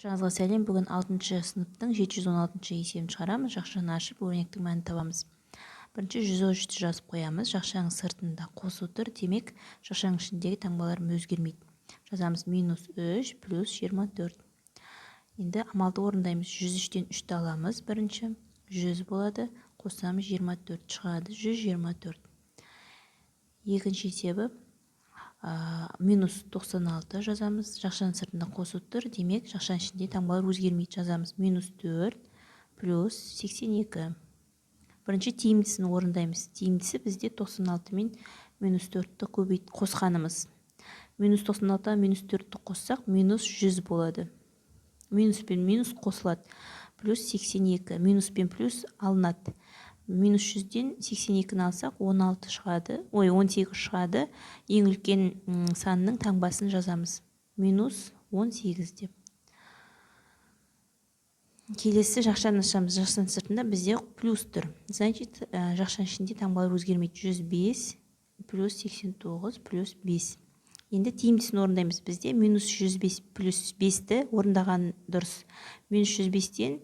Баршаңызға сәлем. Бүгін 6 сыныптың 716 есебін шығарамыз. Жақшаны ашып, өрнектің мәнін табамыз. Бірінші 113-ті жазып қоямыз. Жақшаның сыртында қосу тұр. Демек, жақшаның ішіндегі таңбалар өзгермейді. Жазамыз минус 3 плюс 24. Енді амалды орындаймыз. 103-тен 3-ті аламыз. Бірінші 100 болады. Қосамыз 24 шығады. 124. Екінші есебі минус 96 жазамыз. Жақшаның сыртында қосу тұр. Демек, жақшаның ішінде таңбалар өзгермейді. Жазамыз минус 4 плюс 82. Бірінші тиімдісін орындаймыз. Тиімдісі бізде 96 мен минус 4-ті көбейт қосқанымыз. Минус 96 минус 4-ті қоссақ, минус 100 болады. Минус пен минус қосылады. Плюс 82. Минус пен плюс алынады. Минус 100-ден 82-ні алсақ, 16 шығады. Ой, 18 шығады. Ең үлкен санның таңбасын жазамыз. Минус 18 деп. Келесі жақшаны ашамыз. Жақшаның сыртында бізде плюс тұр. Значит, жақшаның ішінде таңбалар өзгермейді. 105 плюс 89 плюс 5. Енді тиімдісін орындаймыз. Бізде минус 105 плюс 5-ті орындаған дұрыс. Минус 105-тен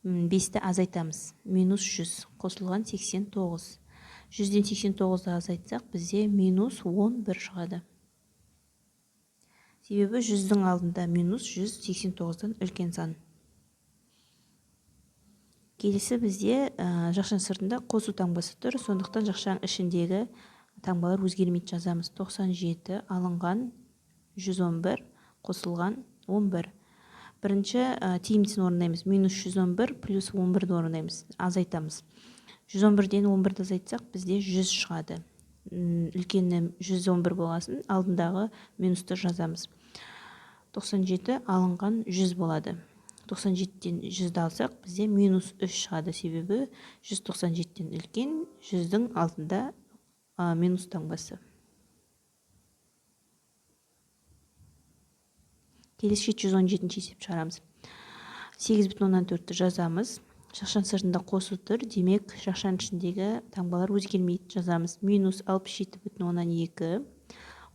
5-ті азайтамыз. Минус 100 қосылған 89. 100-ден 89-ды азайтсақ, бізде минус 11 шығады. Себебі 100-дің алдында минус 189-дан үлкен сан. Келесі бізде жақшаның сыртында қосу таңбасы тұр, сондықтан жақшаның ішіндегі таңбалар өзгермейді. Жазамыз 97 алынған 111 қосылған 11. Бірінші тиімдісін орындаймыз. Минус 111 плюс 11-ді орындаймыз. Азайтамыз. 111-ден 11-ді азайтсақ, бізде 100 шығады. Үлкені 111 болғасын, алдындағы минусты жазамыз. 97 алынған 100 болады. 97-ден 100-ді алсақ, бізде минус 3 шығады. Себебі 197-ден үлкен, 100-дің алдында минус таңбасы. Келесі 717 есеп шығарамыз. 8,4-ті жазамыз. Жақшаның сыртында қосу тұр, демек жақшаның ішіндегі таңбалар өзгермейді. Жазамыз минус 67,2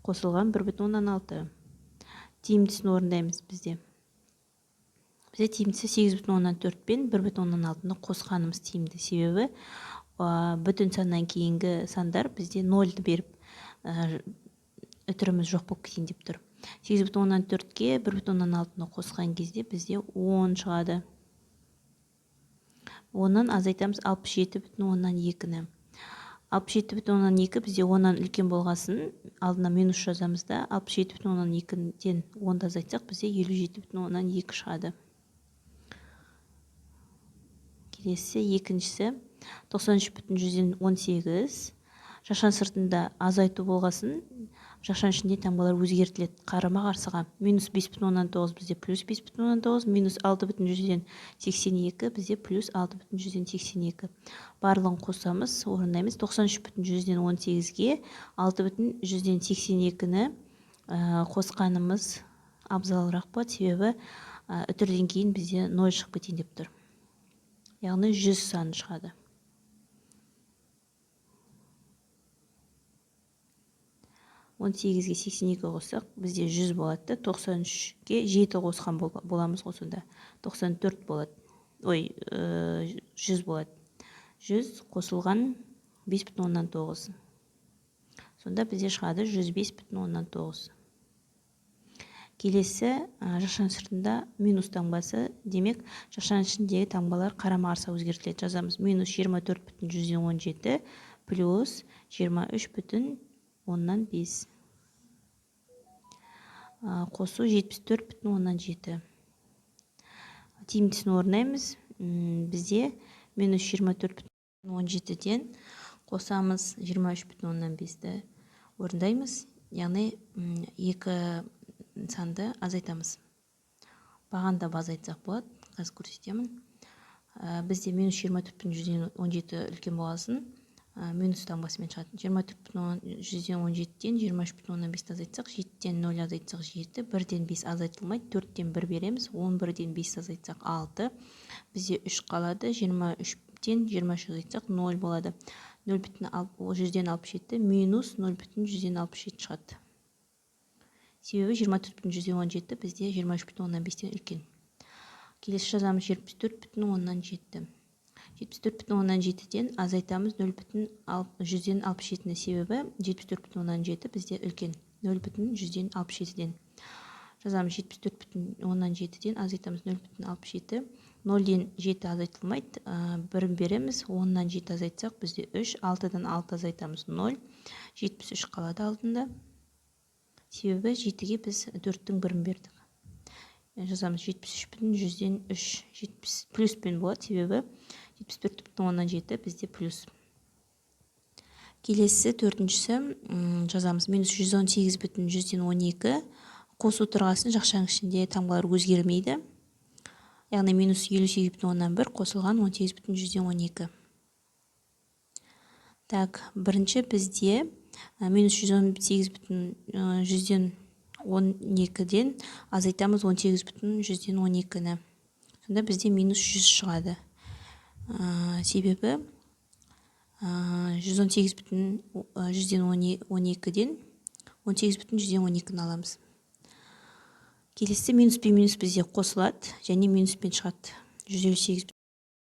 қосылған 1,6. Тиімдісін орындаймыз бізде. Бізде тиімдісі 8,4 пен 1,6-ны қосқанымыз тиімді. Себебі бүтін саннан кейінгі сандар бізде нольді беріп, үтіріміз жоқ болып кетейін деп тұр. 8,4-ке 1,6-ны қосқан кезде бізде 10 шығады. Оннан азайтамыз 67,2-ні. 67,2 бізде оннан үлкен болғасын, алдына минус жазамыз да, 67,2-ден 10-ды азайтсақ, бізде 57,2 шығады. Келесі екіншісі 93,18. Жақшаның сыртында азайту болғасын, жақшаның ішінде таңбалар өзгертіледі. Қарама-қарсыға минус 5,9 бізде плюс 5,9, минус 6,82 бізде плюс 6,82. Барлығын қосамыз, орындаймыз. 93,18-ге 6,82-ні қосқанымыз абзалырақ болады, себебі үтірден кейін бізде 0 шығып кетейін деп тұр. Яғни 100 саны шығады. 18-ге 82 қоссақ, бізде 100 болады да, 93-ке 7 қосқан боламыз ғой сонда. 94 болады. Ой, 100 болады. 100 қосылған 5,9. Сонда бізде шығады 105,9. Келесі, жақшаның сыртында минус таңбасы, демек жақшаның ішіндегі таңбалар қарама-қарсы өзгертіледі. Жазамыз минус 24,17 плюс 23,5. Қосу 74,7. Тиімдісін орындаймыз. Бізде минус 24,17-ден қосамыз 23,5-ті орындаймыз. Яғни, екі санды азайтамыз. Бағандап азайтсақ болады, қазір көрсетемін. Бізде минус 24,17 үлкен болғасын, минус таңбасымен шығады. 24,17-ден 23,5-ті азайтсақ, 7-тен 0 азайтсақ 7, 1-ден 5 азайтылмайды, 4-тен 1 береміз, 11-ден 5 азайтсақ 6, бізде 3 қалады, 23-тен 23 азайтсақ 0 болады. 0,67 минус 0,67 шығады. Себебі 24,17 бізде 23,5-тен үлкен. Келесі жазамыз 74,7. 74,7-ден азайтамыз 0,167-ні, себебі 74,7 бізде үлкен 0,167-ден. Жазамыз 74,7-ден азайтамыз 0,67. 0-ден 7 азайтылмайды, бірін береміз. 10-нан 7 азайтсақ, бізде 3, 6-дан 6 азайтамыз, 0, 73 қалады алдында. Себебі 7-ге біз 4-тің бірін бердік. Жазамыз 73,3, 70 плюспен болады, себебі 74,7 бізде плюс. Келесі төртіншісі жазамыз минус 118,12. Қосу тұрғасын, жақшаның ішінде таңбалар өзгермейді. Яғни минус 58,1 қосылған 18,12. Так, бірінші бізде минус 118,12-ден азайтамыз 18,12-ні. Сонда бізде минус 100 шығады. Себебі 118,12-ден 18,12-ні аламыз. Келесі минус пен минус бізде қосылады және минуспен шығады. 158